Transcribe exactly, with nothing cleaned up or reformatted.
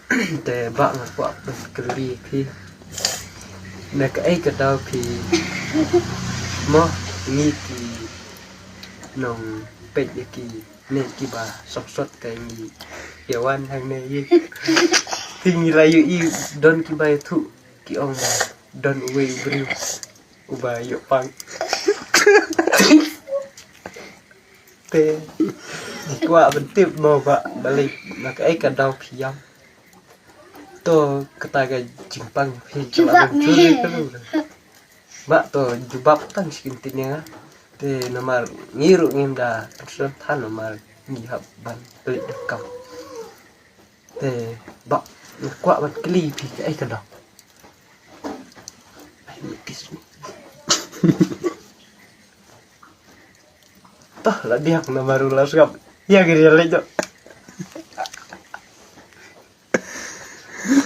Te ba nga kwah ban kylli phi, na kaei ka daw phi mo ngi ki nongpeit ïa kine kiba sop sot ka ngi ïa wan hangne ïa phi ngi la ïohi don kiba ïathuh ki ong ba don uwei u briew uba ïoh pang. Te kwah ban tip mo ba balei na kaei ka daw phi ïam. To kata ka jingpang phi ka la ban churi ka lu. Ba to jubab tang shi kyntien ïa nga. Te namar ngi ruh ngim da kynsan than namar ngi hap ban pynleit da kam. Te ba nga kwah ban kylli phi kaei ka daw. Ai mut kis ni. Toh la diak namar u la sngap. Ïa ki ria leit doh.